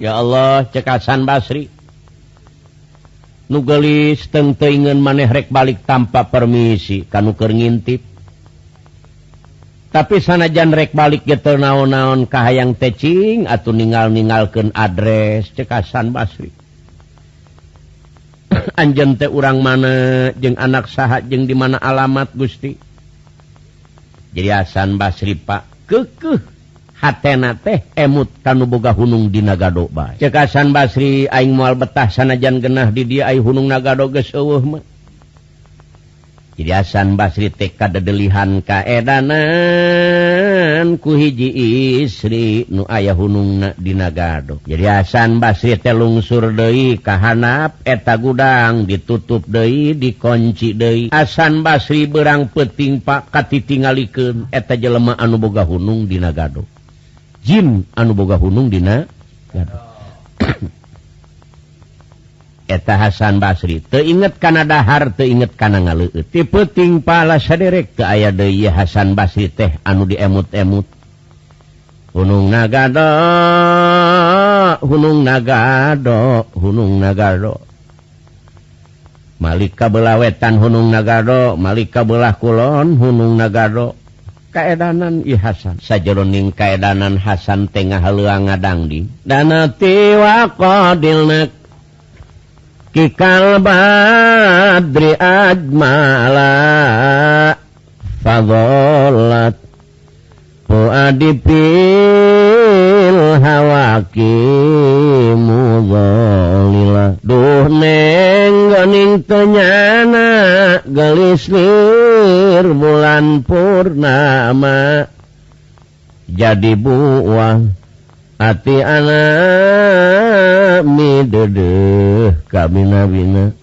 Ya Allah cek Hasan Basri nu geulis teu teuingeun maneh rek balik tanpa permisi kanu keur ngintip. Tapi sanajan rek balik ge teu naon-naon kahayang teh cing atuh ninggal-ninggalkeun adres cek Hasan Basri. Anjeun teh urang mana jeung anak saha jeung di mana alamat Gusti. Jadi Hasan Basri Pak keukeuh hatena teh emut kanu boga hunung dina gado bae. Cek Hasan Basri aing moal betah sanajan genah di dieu ai hunung nagado geus eueuh mah. Jadi Hasan Basri teh kadedelihan kaedanan ku hiji istri nu aya hunungna dina gado. Jadi Hasan Basri teh lungsur deui ka handap eta gudang ditutup deui dikunci deui. Hasan Basri beurang peuting Pak katitingalikeun eta jelema anu boga hunung dina gado. Jin anu boga hunung dina gado. Eta Hasan Basri teu inget kana dahar teu inget kana ngaleueut. Ti peuting pala saderek teu aya deui Hasan Basri teh anu diemut-emut. Hunung nagado, hunung nagado, hunung nagado. Malik ka belah wetan hunung nagado, malik ka belah kulon hunung nagado. Kaedanan ieu Hasan. Sajeroning kaedanan Hasan teh ngahaleuang ngadangding. Dana tiwa qadilna kikal badri ajmala fadhalat fuadi fil hawaki mudhalila. Duh neng goning tenyana gelis lir bulan purnama jadi buah ati anak midedeh kabina-bina.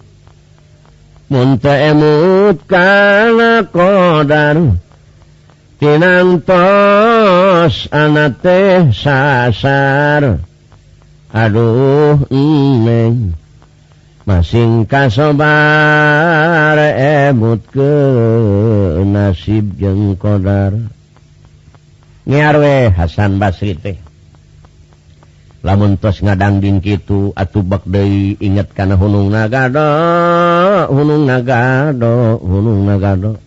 Mun teu emut kana qadar tinantos anak teh sasar. Aduh neng masing kasobar emut ke nasib jeung qadar. Ngiar we Hasan Basri teh. Lamun tos ngadangding kitu atuh bek deui inget kana hunung nagado, hunung nagado, hunung nagado.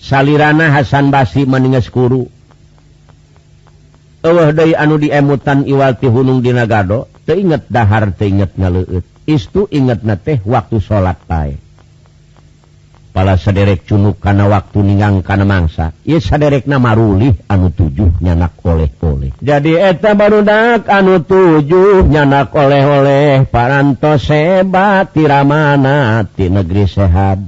Salirana Hasan Basri maninges kuru. Eueuh deui anu diemutan iwal ti hunung dina gado, teu inget dahar teu inget ngaleueut. Istu ingetna teh waktu salat pae. Pala saderek cunuk kana waktu ningang kana mangsa. Ieu saderekna marulih anu tujuh nyanak oleh-oleh. Jadi eta barudak anu tujuh nyanak oleh-oleh parantos sebat tiramana ti negeri sehat.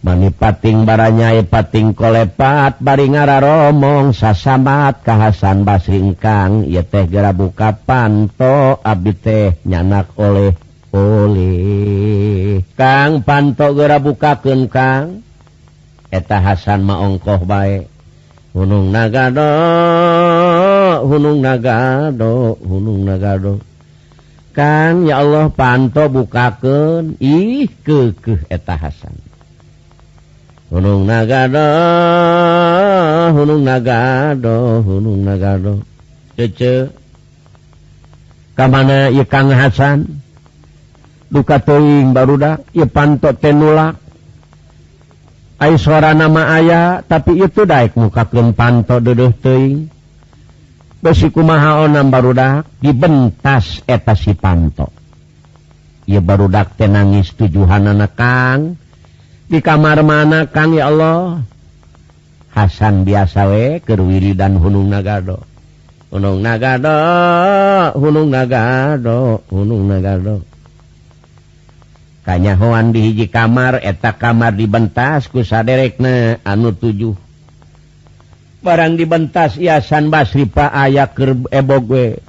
Mani pating baranyai pating kolepat bari ngararomong sasamat ka Hasan Basri engkang ieu teh geura buka panto abdi teh nyanak oleh oleh. Kang panto geura bukakeun Kang. Eta Hasan mah ongkoh bae. Hunung nagado, hunung nagado, hunung nagado. Kang ya Allah panto bukakeun. Ih keukeuh eta Hasan. Hunung nagado, hunung nagado, hunung nagado. Cece. Ka mana ieu Kang Hasan? Duka teuing barudak ieu panto teh nulak. Ai sorana mah aya tapi itu daek mukakeun panto deudeuh teuing. Besi kumaha onam barudak dibentas eta si panto. Ieu barudak teh nangis tujuhanana Kang. Di kamar mana Kang ya Allah? Hasan biasa we keur wiridan hunung nagado. Hunung nagado, hunung nagado, hunung nagado. Kanyahoan di hiji kamar, eta kamar dibentas ku saderekna anu tujuh. Barang dibentas Hasan Basri pa aya keur ebog we.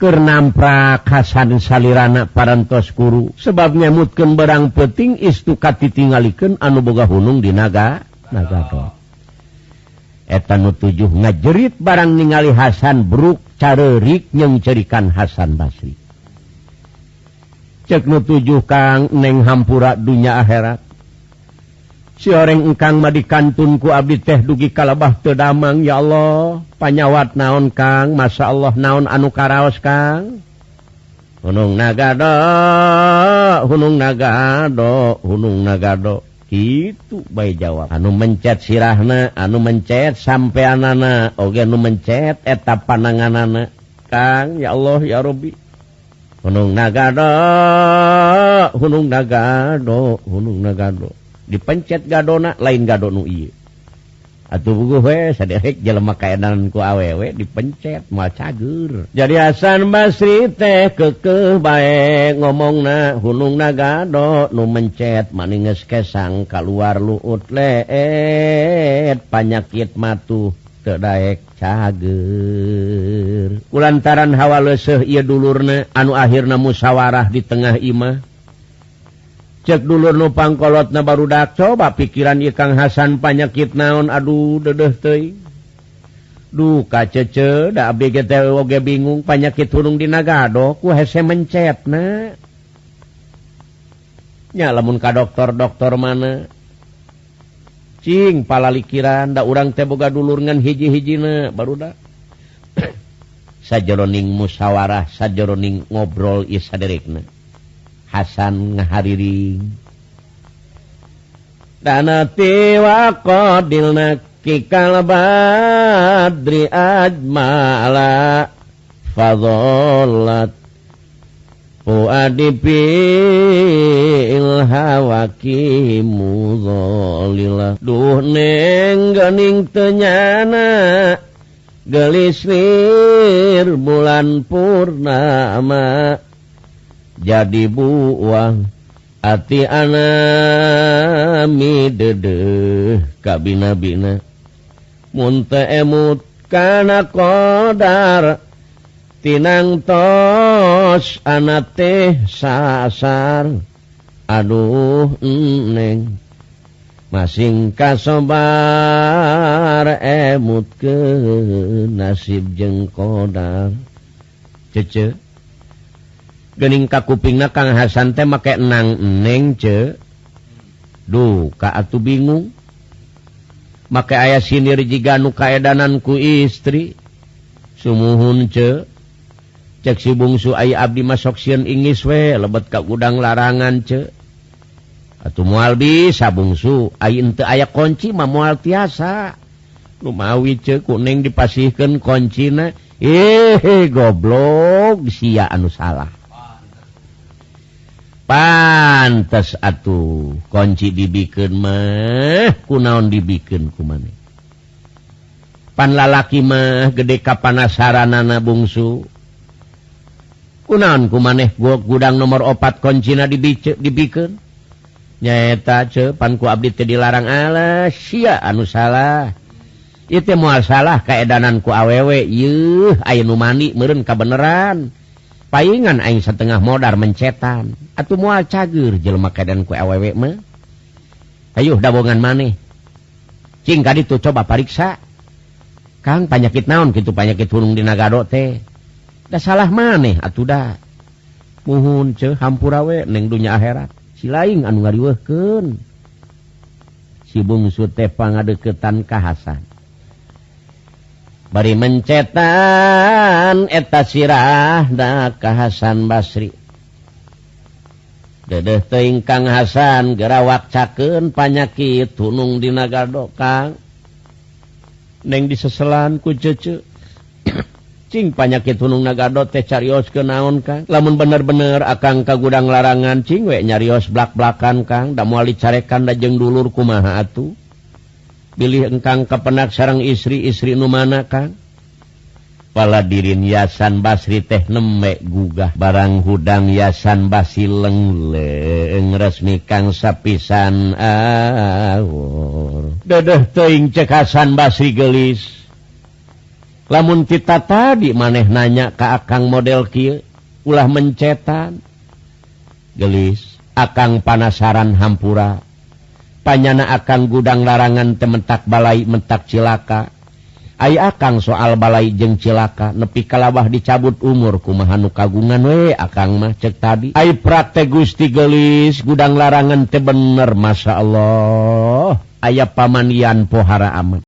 Keur namprak Hasan salirana parantos kuru. Sebab nyemutkeun barang peuting istu katitingalikeun anu boga hunung di nagado. Eta nu tujuh ngajerit barang ningali Hasan bruk careurik jeung cerikan Hasan Basri. Cek nu tujuh Kang neng hampura dunya akhirat. Si oreng engkang mah dikantun ku abdi teh dugi kalabah teu damang ya Allah. Panyawat naon Kang? Masya Allah naon anu karaos Kang? Hunung nagado, hunung nagado, hunung nagado. Kitu bae jawab. Anu mencet sirahna, anu mencet sampeanana, oge anu mencet eta pananganana. Kang, ya Allah ya Rabbi. Hunung nagado, hunung nagado, hunung nagado. Dipencet gadona lain gado nu ieu. Atuh buguh we saderek jelema kaedanan ku awewe dipencet moal cager. Jadi Hasan Basri teh keukeuh bae ngomongna hunungna gado nu mencet maninges kesang kaluar luut leet panyakit matuh teu daek cager. Kulantaran hawa leuseuh ieu dulurna anu akhirna musyawarah di tengah imah. Cek dulur nu pangkolotna barudak coba pikiran ieu Kang Hasan panyakit naon aduh dedeuh teuing. Duka cece da abdi ge teh oge bingung panyakit hunung dina gado ku hese mencetna. Nya lamun ka dokter-dokter mana cing palalikiran da urang teh boga dulur ngan hiji-hijina barudak. Sajeroning musyawarah sajeroning ngobrol ieu saderekna. Hasan ngahariring danati wa qadilna kikal badri ajmala fadhallat fuadi bil hawaki mudhalila duh neng geuning teu nyana geulis lir bulan purnama jadi buang ati anami dedeh kabina-bina mun teu emut kana qadar tinang tos ana teh sasar aduh neng masing kasobar emut ke nasib jeung qadar. Cece geuning ka kupingna Kang Hasan teh make nang neng ce. Duh ka atuh bingung. Make aya sinir jiga nu kaedanan ku istri. Sumuhun ce. Cek si bungsu ai abdi mah sok sieun ingis we lebet ka gudang larangan ce. Atuh moal bisa bungsu, ai henteu aya kunci mah moal tiasa. Lumawi ce ku neng dipasihkeun kuncina. Eh goblok sia anu salah. Pantes atuh kunci dibikeun mah kunaon dibikeun ku maneh. Pan lalaki mah gede kapanasaranana bungsu. Kunaon ku maneh gudang nomor 4 kuncina dibikeun. Nyaeta ce pan ku abdi teh dilarang alah sia anu salah. Ieu teh moal salah kaedanan ku awewe yeuh aya nu mandi meureun kabeneran. Paingan aing setengah modar mencetan atuh moal cager jelema kaedan ku awewe mah. Ayuh dabongan maneh cing ka ditu coba pariksa Kang panyakit naon kitu panyakit hunung dina gado teh da salah maneh atuh da muhun ceu hampura we ning dunya akhirat si laing anu ngariweuhkeun. Si bungsu teh pangadeukeutan ka Hasan bari mencetan eta sirahna ka Hasan Basri. Dedeh teuing Kang Hasan gerawak cakeun panyakit hunung dina gado Kang. Neng diseselan ku cece. Cing panyakit hunung nagado teh carios ke naon Kang. Lamun bener-bener akang ka gudang larangan cing we nyarios blak-blakan Kang da moal dicarekan da jeung dulur kumaha atuh. Bilih engkang kapenak sareng istri-istri nu mana Kang. Paladirin Hasan Basri teh neme gugah barang hudang Hasan Basri lengleng resmi kang sapisan awor. Dedeh teuing cek Hasan Basri geulis. Lamun tita tadi maneh nanya ka akang model kieu ulah mencetan. Geulis akang panasaran hampura. Panyana akang gudang larangan teh mentak balai mentak cilaka. Ai akang soal balai jeung cilaka nepi kalabah dicabut umur kumaha nu kagungan we akang mah cek tadi. Ai praktek Gusti Geulis gudang larangan teh bener, Masya Allah. Aya pamanian pohara amat.